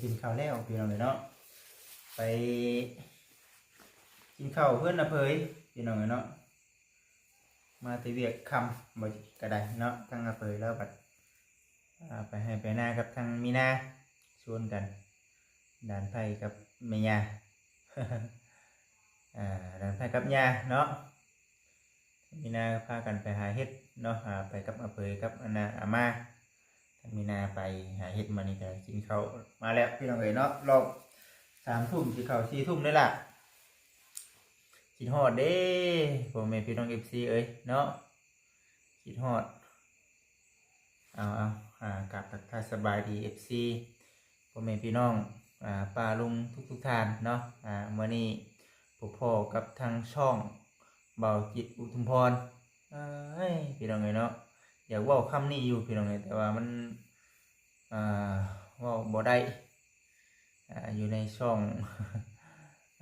ກິນເຂົ້າແລ້ວພີ່ນ້ອງເອີຍເນາະ ໄປກິນເຂົ້າເຮືອນອາເຜີຍພີ່ນ້ອງເອີຍເນາະ ມາແຕ່ວຽກຄ່ຳບໍ່ກໍໄດ້ເນາະ ທາງອາເຜີຍລາວບັດ ອ່າ ໄປໄຮ່ໄປນາກັບທາງມີນາ ຊວນກັນ ຫຼານໃພ້ກັບແມ່ຍ່າ ອ່າ ຫຼານໃພ້ກັບຍ່າເນາະ ມີນາພາກັນໄປຫາເຫັດເນາະ ອ່າ ໄປກັບອາເຜີຍກັບອັນນ່າອາມ່າ ທາງມີນາໄປຫາເຫັດ ມື້ນີ້ກໍກິນເຂົ້າມາແລ້ວພີ່ນ້ອງເອີຍເນາະ ລອບສາມທຸ່ມຊິເຂົ້າສີ່ທຸ່ມເດ້ລະ ຄິດຮອດເດ້ ພໍ່ແມ່ພີ່ນ້ອງເອັຟຊີເອີຍເນາະ ຄິດຮອດ ເອົາ ເອົາ ອ່າ ກາບທັກທາຍສະບາຍດີເອັຟຊີ ພໍ່ແມ່ພີ່ນ້ອງ ອ່າ ປ້າລຸງທຸກໆທ່ານເນາະ ອ່າ ມື້ນີ້ພົບພໍ້ກັບທາງຊ່ອງເບົາຈິດອຸທຸມພອນ ເອີຍ ພີ່ນ້ອງເອີຍເນາະ ຢາກເວົ້າຄຳນີ້ຢູ່ພີ່ນ້ອງເອີຍ ແຕ່ວ່າມັນ ອ່າ ເວົ້າບໍ່ໄດ້ ອ່າ ຢູ່ໃນຊ່ອງ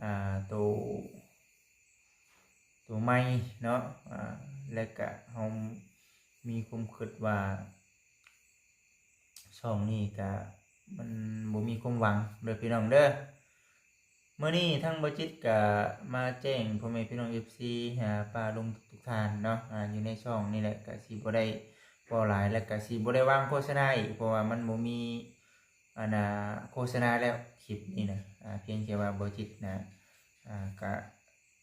ອ່າ ໂຕ ໂຕໃໝ່ເນາະ ອ່າ ແລະກະເຮົາມີຄວາມຄິດວ່າ ຊ່ອງນີ້ກະມັນບໍ່ມີຄວາມຫວັງເດີພີ່ນ້ອງເດີ ມື້ນີ້ທາງເບົາຈິດກະມາແຈ້ງພໍ່ແມ່ພີ່ນ້ອງເອັຟຊີ ຫາປ້າລຸງທຸກໆທ່ານເນາະ ອ່າ ຢູ່ໃນຊ່ອງນີ້ແຫຼະ ກະຊິບໍ່ໄດ້ເວົ້າຫຼາຍ ແລະກະຊິບໍ່ໄດ້ວາງໂຄສະນາອີກ ເພາະວ່າມັນບໍ່ມີ ອັນນ່າ ໂຄສະນາແລ້ວ ຄລິບນີ້ນະ ອ່າ ພຽງແຕ່ວ່າເບົາຈິດນະ ອ່າ ກະ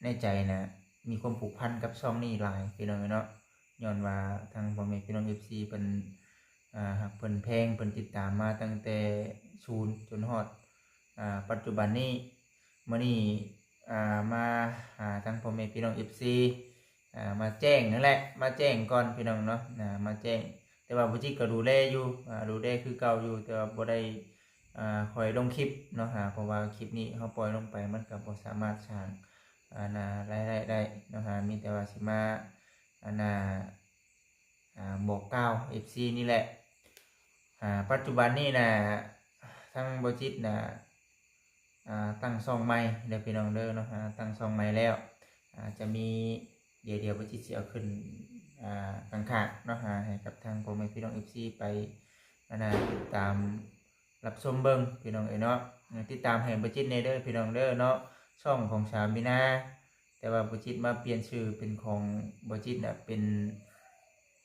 ໃນໃຈນະ ມີຄວາມຜູກພັນກັບຊ່ອງນີ້ຫຼາຍພີ່ນ້ອງເອີຍເນາະ ຍ້ອນວ່າທາງພໍ່ແມ່ພີ່ນ້ອງເອັຟຊີເພິ່ນ ອ່າ ຮັກເພິ່ນແພງ ເພິ່ນຕິດຕາມມາຕັ້ງແຕ່ສູນຈົນຮອດ ອ່າ ປັດຈຸບັນນີ້ ມື້ນີ້ ອ່າ ມາຫາທາງພໍ່ແມ່ພີ່ນ້ອງເອັຟຊີ ອ່າ ມາແຈ້ງນັ້ນແຫຼະ ມາແຈ້ງກ່ອນພີ່ນ້ອງເນາະ ອ່າ ມາແຈ້ງ ແຕ່ວ່າເບົາຈິດກໍດູແລຢູ່ ອ່າ ດູແລຄືເກົ່າຢູ່ ແຕ່ວ່າບໍ່ໄດ້ ອ່າ ຄ່ອຍລົງຄລິບເນາະ ອ່າ ເພາະວ່າຄລິບນີ້ເຮົາປ່ອຍລົງໄປ ມັນກໍບໍ່ສາມາດສ້າງ ອ່າ ລາຍໄດ້ໄດ້ເນາະ ອ່າ ມີແຕ່ວ່າຊິມາ ອັນນ່າ ອ່າ ບອກກ່າວເອັຟຊີນີ້ແຫຼະ ອ່າ ປັດຈຸບັນນີ້ນະ ທາງເບົາຈິດນະ ອ່າ ຕັ້ງຊ່ອງໃໝ່ເດີພີ່ນ້ອງເດີເນາະ ອ່າ ຕັ້ງຊ່ອງໃໝ່ແລ້ວ ອ່າ ຈະມີ ດຽວ ດຽວເບົາຈິດຊິເອົາຂຶ້ນ ອ່າ ຂ້າງໆເນາະ ອ່າ ໃຫ້ກັບທາງພໍ່ແມ່ພີ່ນ້ອງເອັຟຊີໄປ ອັນນ່າ ຕິດຕາມ ຮັບຊົມເບິ່ງພີ່ນ້ອງເອີຍເນາະ ຕິດຕາມໃຫ້ເບົາຈິດແດ່ເດີພີ່ນ້ອງເດີເນາະ ຊ່ອງຂອງສາວມີນາ ແຕ່ວ່າເບົາຈິດມາປ່ຽນຊື່ເປັນຂອງເບົາຈິດນະ ເປັນ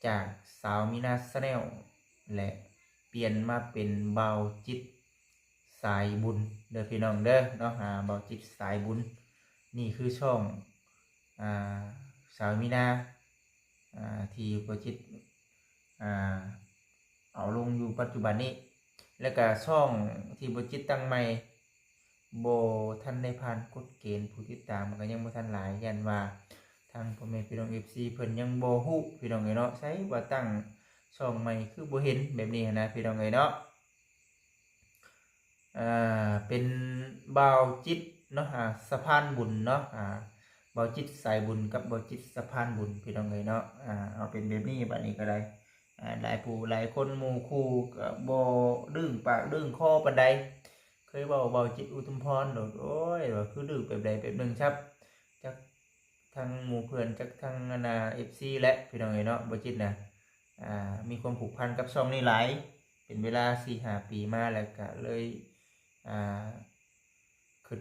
ຈາກສາວມີນາ Channel ແລະ ປ່ຽນມາເປັນເບົາຈິດສາຍບຸນເດີພີ່ນ້ອງເດີເນາະ ອ່າ ເບົາຈິດສາຍບຸນ ນີ້ຄືຊ່ອງ ອ່າ ສາວມີນາ ອ່າ ທີ່ເບົາຈິດ ອ່າ ເອົາລົງຢູ່ປັດຈຸບັນນີ້ ແລະກະຊ່ອງທີ່ເບົາຈິດຕັ້ງໃໝ່ ບໍ່ທັນໄດ້ຜ່ານກົດເກນຜູ້ຕິດຕາມ ມັນກໍຍັງບໍ່ທັນຫຼາຍ ຢ້ານວ່າທາງພໍ່ແມ່ພີ່ນ້ອງເອັຟຊີເພິ່ນຍັງບໍ່ຮູ້ພີ່ນ້ອງເອີຍເນາະ ໃສວ່າຕັ້ງຊ່ອງໃໝ່ຄືບໍ່ເຫັນ ແບບນີ້ຫັ້ນນະພີ່ນ້ອງເອີຍເນາະ. ອ່າ ເປັນບ່າວຈິດເນາະ ອ່າ ສະພານບຸນເນາະ ອ່າ ບ່າວຈິດສາຍບຸນກັບບ່າວຈິດສະພານບຸນ ພີ່ນ້ອງເອີຍເນາະ ອ່າ ເອົາເປັນແບບນີ້ ບາດນີ້ກໍໄດ້ ອ່າ ຫຼາຍຜູ້ຫຼາຍຄົນ ໝູ່ຄູ່ກໍບໍ່ດຶງປາກດຶງຄໍປານໃດ ເຄີຍເວົ້າບ່າວຈິດອຸທຸມພອນໂລດ ໂອ້ຍ ວ່າຄືດຶງແບບໃດແບບໜຶ່ງຊັບ ຈັກ ທັງໝູ່ເພື່ອນ ຈັກທັງອັນນ່າ ເອັຟຊີ ແຫຼະ ພີ່ນ້ອງເອີຍເນາະ ບ່າວຈິດນະ ອ່າ ມີຄວາມຜູກພັນກັບຊ່ອງນີ້ຫຼາຍ ເປັນເວລາສີ່ຫ້າປີມາ ແລ້ວກະເລີຍ ອ່າ ຄິດ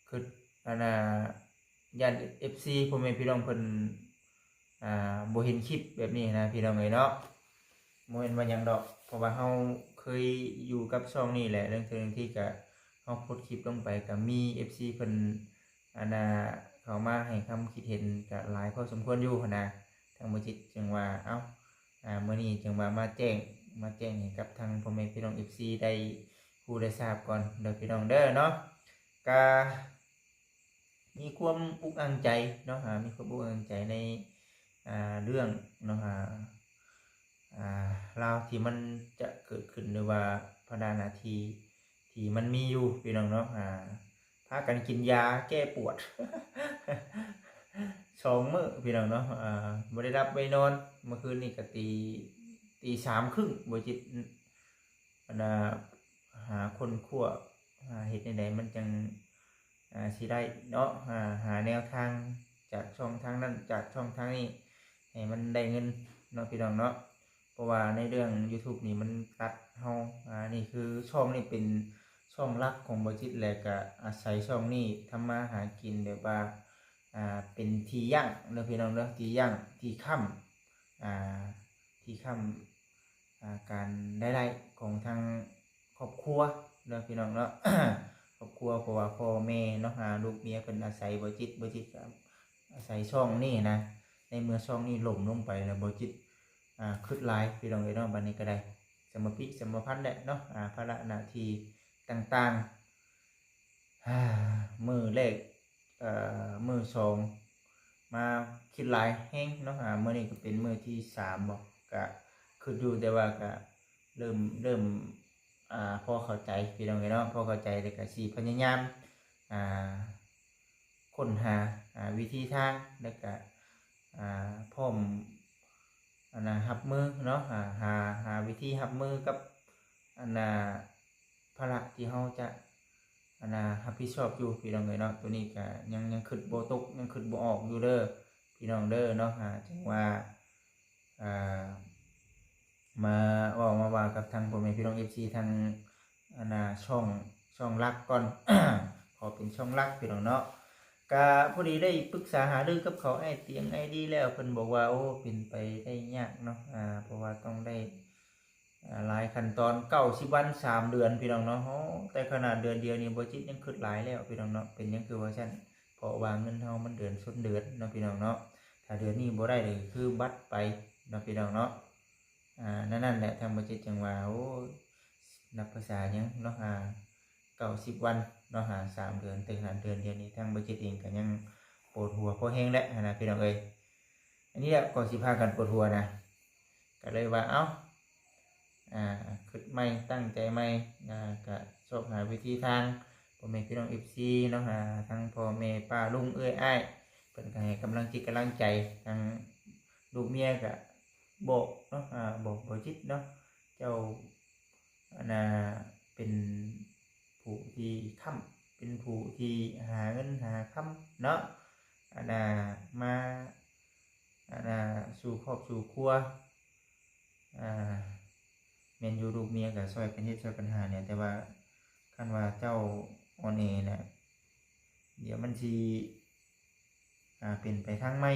ຄິດ ອັນນ່າ ຢ້ານ ເອັຟຊີ ພໍ່ແມ່ພີ່ນ້ອງເພິ່ນ ອ່າ ບໍ່ເຫັນຄລິບແບບນີ້ນະ ພີ່ນ້ອງເອີຍເນາະ. ບໍ່ແມ່ນວ່າຫຍັງດອກ ເພາະວ່າເຮົາເຄີຍຢູ່ກັບຊ່ອງນີ້ແຫຼະ ເລື່ອງເທື່ອເລື່ອງທີກະ ເຮົາໂພສຄລິບລົງໄປກະມີເອັຟຊີເພິ່ນ ອັນນ່າ ເຂົ້າມາໃຫ້ຄຳຄິດເຫັນກະຫຼາຍພໍສົມຄວນຢູ່ຫັ້ນນະ ທາງບ່າວຈິດຈຶ່ງວ່າ ເອົ້າ ອ່າ ມື້ນີ້ຈຶ່ງວ່າມາແຈ້ງ ມາແຈ້ງໃຫ້ກັບທາງພໍ່ແມ່ພີ່ນ້ອງເອັຟຊີໄດ້ຮູ້ໄດ້ຊາບກ່ອນເດີພີ່ນ້ອງເດີເນາະ ກະ ມີຄວາມອຸກອັ່ງໃຈເນາະ ອ່າ ມີຄວາມອຸກອັ່ງໃຈໃນ ອ່າ ເລື່ອງເນາະ ອ່າ ອ່າ ລາວທີ່ມັນຈະເກີດຂຶ້ນ ຫຼືວ່າພາລະໜ້າທີ່ທີ່ມັນມີຢູ່ພີ່ນ້ອງເນາະ ອ່າ ພາກັນກິນຢາແກ້ປວດ ສອງມື້ພີ່ນ້ອງເນາະ ອ່າ ບໍ່ໄດ້ຫຼັບໄດ້ນອນ ເມື່ອຄືນນີ້ກໍຕີ ຕີສາມເຄິ່ງ ບໍ່ຈິດ ອັນນ່າ ຫາຄົ້ນຄວ້າ ຫາເຮັດແນວໃດມັນຈັ່ງ ອ່າ ຊິໄດ້ເນາະ ຫາ ຫາແນວທາງຈາກຊ່ອງທາງນັ້ນ ຈາກຊ່ອງທາງນີ້ ໃຫ້ມັນໄດ້ເງິນເນາະ ພີ່ນ້ອງເນາະ. ພາະວ່າໃນເລື່ອງ YouTube ນີ້ມັນຕັດເຮົາ. ອາ ນີ້ຄືຊ່ອງນີ້ເປັນຊ່ອງຫຼັກຂອງບໍ່ຈິດ ແລະກະອາໄສຊ່ອງນີ້ທຳມາຫາກິນ ແບບວ່າ ອາ ເປັນທີ່ຢັ້ງເດີພີ່ນ້ອງເດີ ທີ່ຢັ້ງ ທີ່ຄ້ຳ ອາ ທີ່ຄ້ຳ ອາ ການລາຍໄດ້ຂອງທາງຄອບຄົວເດີພີ່ນ້ອງເນາະ ຄອບຄົວ ເພາະວ່າພໍ່ແມ່ເນາະ ອາ ລູກເມຍເພິ່ນອາໄສບໍ່ຈິດ ບໍ່ຈິດກະອາໄສຊ່ອງນີ້ນະ. ໃນເມື່ອຊ່ອງນີ້ລົ້ມລົງໄປແລ້ວ ບໍ່ຈິດ ອາ ຄຶດຫຼາຍພີ່ນ້ອງເອີຍເນາະ. ບັດນີ້ກະໄດ້ສຳມະປິສຳມະພັນແຫຼະເນາະ ອາ ພາລະໜ້າທີ່ຕ່າງໆ ມື້ແລກ ເອີ ມື້ສອງ ມາຄິດຫຼາຍແຮງເນາະ. ອາ ມື້ນີ້ກະເປັນມື້ທີສາມບໍ ກະຄຶດຢູ່ ແຕ່ວ່າກະເລີ່ມ ເລີ່ມ ອາ ພໍເຂົ້າໃຈພີ່ນ້ອງເອີຍເນາະ ພໍເຂົ້າໃຈ ແລ້ວກະຊິພະຍາຍາມ ອາ ຄົ້ນຫາ ອາ ວິທີທາງ ແລ້ວກະ ອາ ພ້ອມ ອັນນ່າ ຮັບມືເນາະ ຫາ ຫາ ຫາວິທີຮັບມືກັບ ອັນນ່າ ພາລະທີ່ເຮົາຈະ ອັນນ່າ ຮັບຜິດຊອບຢູ່ພີ່ນ້ອງເອີຍເນາະ. ໂຕນີ້ກະຍັງ ຍັງຄຶດບໍ່ຕົກ ຍັງຄຶດບໍ່ອອກຢູ່ເດີພີ່ນ້ອງເດີເນາະ. ອາ ຈຶ່ງວ່າ ອາ ມາເວົ້າມາວ່າກັບທາງພໍ່ແມ່ພີ່ນ້ອງ ເອັຟຊີ ທາງ ອັນນ່າ ຊ່ອງ ຊ່ອງຫຼັກກ່ອນ ຂໍເປັນຊ່ອງຫຼັກພີ່ນ້ອງເນາະ. ກະພໍດີໄດ້ປຶກສາຫາລືກັບເຂົາ ອ້າຍຕຽງ ອ້າຍດີ ແລ້ວ ເພິ່ນບອກວ່າ ໂອ້ ເປັນໄປໄດ້ຍາກເນາະ ອາ ເພາະວ່າຕ້ອງໄດ້ ອາ ຫຼາຍຂັ້ນຕອນ ເກົ້າສິບວັນ ສາມເດືອນພີ່ນ້ອງເນາະ. ໂອ້ ແຕ່ຂະໜາດເດືອນດຽວນີ້ ບໍ່ຈິດຍັງຄຶດຫຼາຍແລ້ວພີ່ນ້ອງເນາະ. ເປັນຫຍັງຄືວ່າຊັ້ນ? ເພາະວ່າເງິນເຮົາມັນເດືອນຊົນເດືອນເນາະພີ່ນ້ອງເນາະ. ຖ້າເດືອນນີ້ບໍ່ໄດ້ ກະຄືບັດໄປເນາະພີ່ນ້ອງເນາະ. ອາ ນັ້ນ ນັ້ນແຫຼະ ທາງບໍ່ຈິດຈັ່ງວ່າ ໂອ້ ນັບພາສາຫຍັງເນາະ ອາ ເກົ້າສິບວັນເນາະ ອາ ສາມເດືອນ ແຕ່ຂະໜາດເດືອນດຽວນີ້ ທາງບໍ່ຈິດເອງກະຍັງປວດຫົວພໍແຮງແຫຼະຫັ້ນນະພີ່ນ້ອງເອີຍ. ອັນນີ້ແຫຼະກໍຊິພາກັນປວດຫົວນະ ກະເລີຍວ່າ ເອົ້າ ອາ ຄຶດໃໝ່ ຕັ້ງໃຈໃໝ່ ອາ ກະຊອກຫາວິທີທາງ ພໍ່ແມ່ພີ່ນ້ອງ ເອັຟຊີ ເນາະ ອາ ທັງພໍ່ແມ່ປ້າລຸງເອື້ອຍອ້າຍ ເພິ່ນກະໃຫ້ກຳລັງຈິດກຳລັງໃຈ ທາງລູກເມຍກະບອກເນາະ ອາ ບອກບໍ່ຈິດເນາະ ເຈົ້າ ອັນນ່າ ເປັນຜູ້ທີ່ຄ້ຳ ເປັນຜູ້ທີ່ຫາເງິນຫາຄຳເນາະ ອັນນ່າ ມາ ອັນນ່າ ສູ່ຄອບສູ່ຄົວ ອາ ແມ່ນຢູ່ ລູກເມຍກະຊ່ອຍກັນເຮັດຊ່ອຍກັນຫາແຫຼະ ແຕ່ວ່າຄັນວ່າເຈົ້າອ່ອນແອນະ ດຽວມັນຊິ ອາ ເປັນໄປທາງໃໝ່.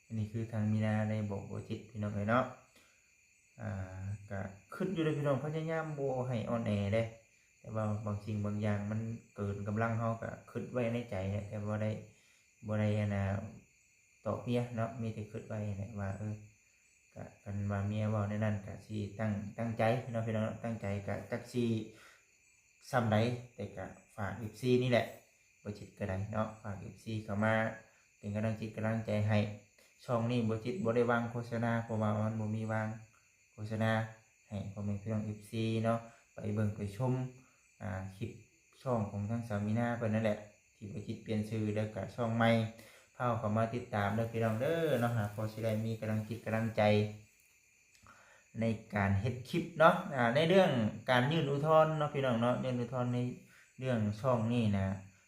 ອັນນີ້ຄືທາງມີນາໄດ້ບອກບໍ່ຈິດພີ່ນ້ອງເອີຍເນາະ ອາ ກະຄຶດຢູ່ເດີພີ່ນ້ອງ ພະຍາຍາມບໍ່ໃຫ້ອ່ອນແອເດ້ ແຕ່ວ່າບາງສິ່ງບາງຢ່າງມັນເກີນກຳລັງເຮົາ ກະຄຶດໄວ້ໃນໃຈແຫຼະ ແຕ່ບໍ່ໄດ້ ບໍ່ໄດ້ ອັນນ່າ ຕອບເມຍເນາະ ມີແຕ່ຄຶດໄວ້ແຫຼະວ່າ ເອີ ກະຄັນວ່າເມຍເວົ້າແນວນັ້ນ ກະຊິຕັ້ງ ຕັ້ງໃຈເນາະພີ່ນ້ອງເນາະ ຕັ້ງໃຈ ກະຈັກຊິສ່ຳໃດ ແຕ່ກະຝາກ ເອັຟຊີ ນີ້ແຫຼະ ບໍ່ຈິດກະໄດ້ເນາະ ຝາກ ເອັຟຊີ ເຂົ້າມາເປັນກຳລັງຈິດກຳລັງໃຈໃຫ້. ຊ່ອງນີ້ບໍ່ຈິດບໍ່ໄດ້ວາງໂຄສະນາ ເພາະວ່າມັນບໍ່ມີວາງໂຄສະນາ ໃຫ້ພໍ່ແມ່ພີ່ນ້ອງ ເອັຟຊີ ເນາະ ໄປເບິ່ງໄປຊົມ ອາ ຄລິບຊ່ອງຂອງທາງສາວມີນາເພິ່ນນັ້ນແຫຼະ ທີ່ບໍ່ຈິດປ່ຽນຊື່ ແລ້ວກະຊ່ອງໃໝ່ ພາເຂົ້າມາຕິດຕາມເດີພີ່ນ້ອງເດີເນາະ ຫາພໍຊິໄດ້ມີກຳລັງຈິດກຳລັງໃຈ ໃນການເຮັດຄລິບເນາະ. ອາ ໃນເລື່ອງການຍື່ນອຸທອນເນາະພີ່ນ້ອງເນາະ ຍື່ນອຸທອນໃນເລື່ອງຊ່ອງນີ້ນະ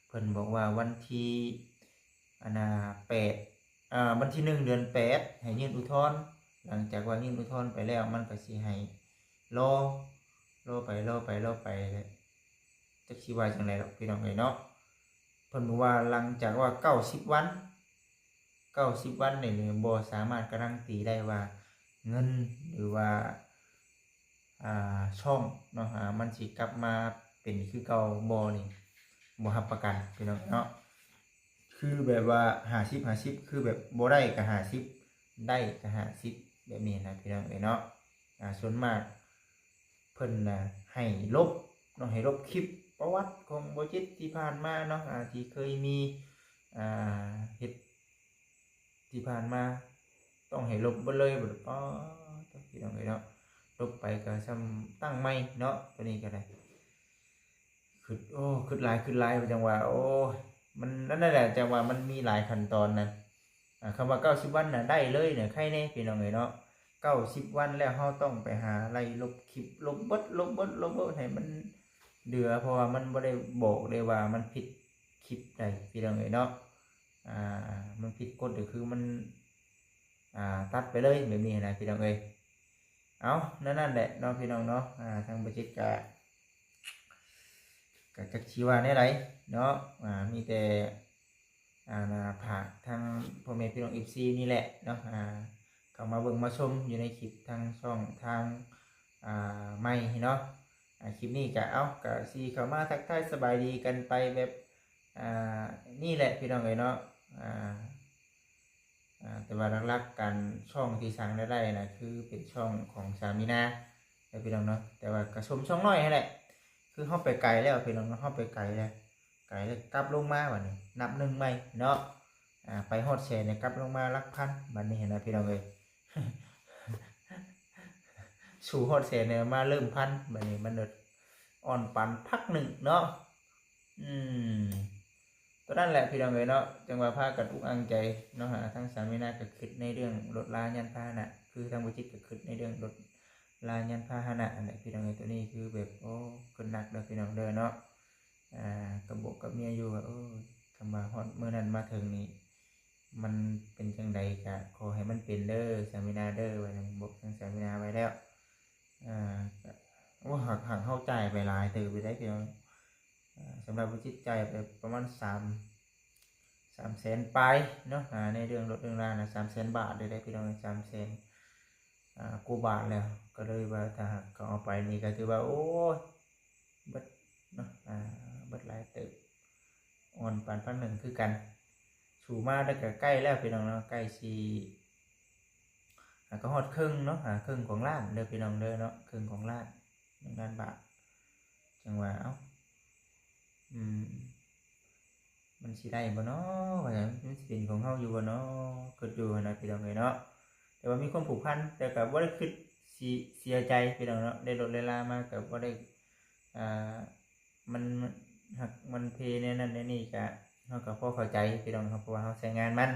ເພິ່ນບອກວ່າວັນທີ ອັນນ່າ ແປດ ອາ ວັນທີໜຶ່ງ ເດືອນແປດ ໃຫ້ຍື່ນອຸທອນ. ຫຼັງຈາກວ່າຍື່ນອຸທອນໄປແລ້ວ ມັນກະຊິໃຫ້ລໍ ລໍໄປ ລໍໄປ ລໍໄປ ແລະ ຈັກຊິວ່າຈັ່ງໃດດອກພີ່ນ້ອງເອີຍເນາະ. ເພິ່ນບອກວ່າຫຼັງຈາກວ່າເກົ້າສິບວັນ ເກົ້າສິບວັນນີ້ ບໍ່ສາມາດກາຣັນຕີໄດ້ວ່າເງິນ ຫຼືວ່າ ອາ ຊ່ອງເນາະ ອາ ມັນຊິກັບມາເປັນຄືເກົ່າບໍ່ນີ້ ບໍ່ຮັບປະກັນພີ່ນ້ອງເນາະ. ຄືແບບວ່າຫ້າສິບຫ້າສິບ ຄືແບບບໍ່ໄດ້ກະຫ້າສິບ ໄດ້ກະຫ້າສິບ ແບບນີ້ນະພີ່ນ້ອງເອີຍເນາະ. ອາ ສ່ວນມາກເພິ່ນນະໃຫ້ລົບເນາະ ໃຫ້ລົບຄລິບປະຫວັດຂອງບໍ່ຈິດທີ່ຜ່ານມາເນາະ ອາ ທີ່ເຄີຍມີ ອາ ເຮັດ ທີ່ຜ່ານມາ ຕ້ອງໃຫ້ລົບເບິດເລີຍ. ບາດ ປາດ ພີ່ນ້ອງເອີຍເນາະ ລົບໄປກະຊ່ຳຕັ້ງໃໝ່ເນາະ. ໂຕນີ້ກະໄດ້ ຄຶດ ໂອ້ ຄຶດຫຼາຍ ຄຶດຫຼາຍ ຈັ່ງວ່າ ໂອ້ ມັນ ນັ້ນແຫຼະ ຈັ່ງວ່າມັນມີຫຼາຍຂັ້ນຕອນນະ. ອາ ຄຳວ່າເກົ້າສິບວັນນະ ໄດ້ເລີຍນະ ໄຄແນ່ພີ່ນ້ອງເອີຍເນາະ. ເກົ້າສິບວັນແລ້ວ ເຮົາຕ້ອງໄປຫາໄລ່ລົບຄລິບ ລົບເບິດ ລົບເບິດ ລົບເບິດ ໃຫ້ມັນເຫຼືອ ເພາະວ່າມັນບໍ່ໄດ້ບອກເລີຍວ່າມັນຜິດຄລິບໃດ ພີ່ນ້ອງເອີຍເນາະ. ອາ ມັນຜິດກົດ ກະຄືມັນ ອາ ຕັດໄປເລີຍແບບນີ້ນະ ພີ່ນ້ອງເອີຍ. ເອົາ ແນວນັ້ນແຫຼະເນາະພີ່ນ້ອງເນາະ ອ່າ ທາງບໍ່ຈິດກະ ກະຈັກຊິວ່າແນວໃດເນາະ ອ່າ ມີແຕ່ ອ່າ ຝາກທາງພໍ່ແມ່ພີ່ນ້ອງເອັຟຊີນີ້ແຫຼະເນາະ ອ່າ ເຂົ້າມາເບິ່ງມາຊົມຢູ່ໃນຄລິບທາງຊ່ອງທາງ ອ່າ ໃໝ່ເນາະ ອ່າ ຄລິບນີ້ກະ ເອົາ ກະຊິເຂົ້າມາທັກທາຍສະບາຍດີກັນໄປແບບ ອ່າ ນີ້ແຫຼະພີ່ນ້ອງເອີຍເນາະ ອ່າ ອ່າ ແຕ່ວ່າຫຼັກໆ ການ ຊ່ອງທີ່ສ້າງລາຍໄດ້ນະ ຄືເປັນຊ່ອງຂອງສາວມີນາເດີພີ່ນ້ອງເນາະ ແຕ່ວ່າກະຊົມຊ່ອງນ້ອຍຫັ້ນແຫຼະ ຄືເຮົາໄປໄກແລ້ວພີ່ນ້ອງເນາະ ເຮົາໄປໄກແລ້ວ ໄກແລ້ວກັບລົງມາບັດນີ້ ນັບໜຶ່ງໃໝ່ເນາະ ອ່າ ໄປຮອດແສນແລ້ວກັບລົງມາຫຼັກພັນ ບັດນີ້ຫັ້ນນະພີ່ນ້ອງເອີຍ ສູ່ຮອດແສນແລ້ວມາເລີ່ມພັນ ບັດນີ້ມັນ ອ່ອນປານພັກໜຶ່ງເນາະ ອືມ ຕົວນັ້ນແຫຼະພີ່ນ້ອງເອີຍເນາະ ຈັ່ງວ່າພາກັນອຸກອັ່ງໃຈເນາະ ຫາ ທາງສາວມີນາກໍຄິດໃນເລື່ອງລົດລາຍານພາຫະນະ ຄືທາງບໍ່ຈິດກໍຄິດໃນເລື່ອງລົດລາຍານພາຫະນະຫັ້ນແຫຼະພີ່ນ້ອງເອີຍ ຕົວນີ້ຄືແບບ ໂອ້ ຄິດໜັກເດີພີ່ນ້ອງເດີເນາະ ອ່າ ກັບບົວກັບເມຍຢູ່ວ່າ ໂອ້ຍ ຄັນວ່າຮອດມື້ນັ້ນມາເຖິງນີ້ ມັນເປັນຈັ່ງໃດກະຂໍໃຫ້ມັນເປັນເດີສາວມີນາເດີ ວ່າຫຍັງບອກທາງສາວມີນາໄວ້ແລ້ວ ອ່າ ກະ ໂອ້ ຫາກ ຫາກເຮົາຈ່າຍໄປຫຼາຍເຕີບຢູ່ໄດ໋ພີ່ນ້ອງ ອ່າ ສຳລັບບໍ່ຈິດຈ່າຍໄປປະມານສາມ ສາມແສນປາຍເນາະ ອ່າ ໃນເລື່ອງລົດເລື່ອງລານະ ສາມແສນບາດເລີຍໄດ໋ພີ່ນ້ອງ ສາມແສນ ອ່າ ກວ່າບາດແລ້ວ ກໍເລີຍວ່າຖ້າຫາກເຂົາເອົາໄປນີ້ກໍຖືວ່າ ໂອ້ຍ ເບິດເນາະ ອ່າ ເບິດຫຼາຍເຕີບ ອ່ອນປານພັກໜຶ່ງຄືກັນ ສູ່ມາແລ້ວກໍໃກ້ແລ້ວພີ່ນ້ອງເນາະ ໃກ້ຊິ ອ່າ ກໍຮອດເຄິ່ງເນາະ ອ່າ ເຄິ່ງຂອງລ້ານເດີພີ່ນ້ອງເດີເນາະ ເຄິ່ງຂອງລ້ານ ໜຶ່ງລ້ານບາດ ຈັ່ງວ່າ ເອົ້າ ອືມ ມັນຊິໄດ້ບໍ່ນໍ ວ່າຊັ້ນ ມັນຊິເປັນຂອງເຮົາຢູ່ບໍ່ນໍ ຄິດຢູ່ຫັ້ນນະພີ່ນ້ອງເອີຍເນາະ ແຕ່ວ່າມີຄວາມຜູກພັນ ແຕ່ກໍບໍ່ໄດ້ຄິດຊິເສຍໃຈພີ່ນ້ອງເນາະ ໄດ້ລົດໄດ້ລາມາກໍບໍ່ໄດ້ ອ່າ ມັນ ມັນຫັກມັນເພແນວນັ້ນແນວນີ້ ກະເຮົາກໍພໍເຂົ້າໃຈພີ່ນ້ອງເນາະ ເພາະວ່າເຮົາໃຊ້ງານມັນ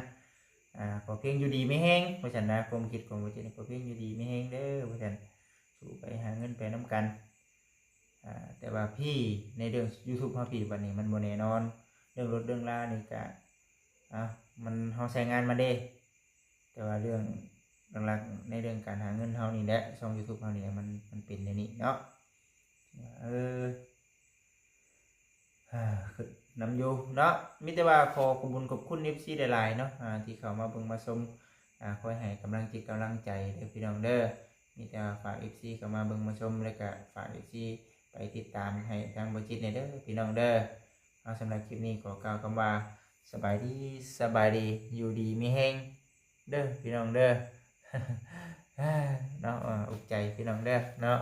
ອ່າ ຂໍພຽງຢູ່ດີມີແຮງ ວ່າຊັ້ນນະ ຄວາມຄິດຂອງບໍ່ຈິດ ຂໍພຽງຢູ່ດີມີແຮງເດີ ວ່າຊັ້ນ ສູ້ໄປຫາເງິນໄປນຳກັນ ອ່າ ແຕ່ວ່າພີ້ ໃນເລື່ອງຢູທູບເຮົາພີ້ ບັດນີ້ມັນບໍ່ແນ່ນອນ ເລື່ອງລົດເລື່ອງລານີ້ກະ ອ່າ ມັນ ເຮົາໃຊ້ງານມັນເດ້ ແຕ່ວ່າເລື່ອງຫຼັກໆ ໃນເລື່ອງການຫາເງິນເຮົານີ້ແຫຼະ ຊ່ອງຢູທູບເຮົານີ້ແຫຼະ ມັນ ມັນເປັນແນວນີ້ເນາະ ເອີ ຄິດນຳຢູ່ເນາະ ມີແຕ່ວ່າຂໍຂອບບຸນຂອບຄຸນເອັຟຊີຫຼາຍໆເນາະ ອ່າ ທີ່ເຂົ້າມາເບິ່ງມາຊົມ ອ່າ ຄອຍໃຫ້ກຳລັງຈິດກຳລັງໃຈເດີພີ່ນ້ອງເດີ ມີແຕ່ວ່າຝາກເອັຟຊີເຂົ້າມາເບິ່ງມາຊົມ ແລ້ວກະຝາກເອັຟຊີໄປຕິດຕາມໃຫ້ທາງບໍ່ຈິດແດ່ເດີພີ່ນ້ອງເດີ ເອົາ ສຳລັບຄລິບນີ້ຂໍກ່າວຄຳວ່າ ສະບາຍດີ ສະບາຍດີ ຢູ່ດີມີແຮງເດີພີ່ນ້ອງເດີ ເນາະ ເອີ່ ອຸກໃຈພີ່ນ້ອງເດີເນາະ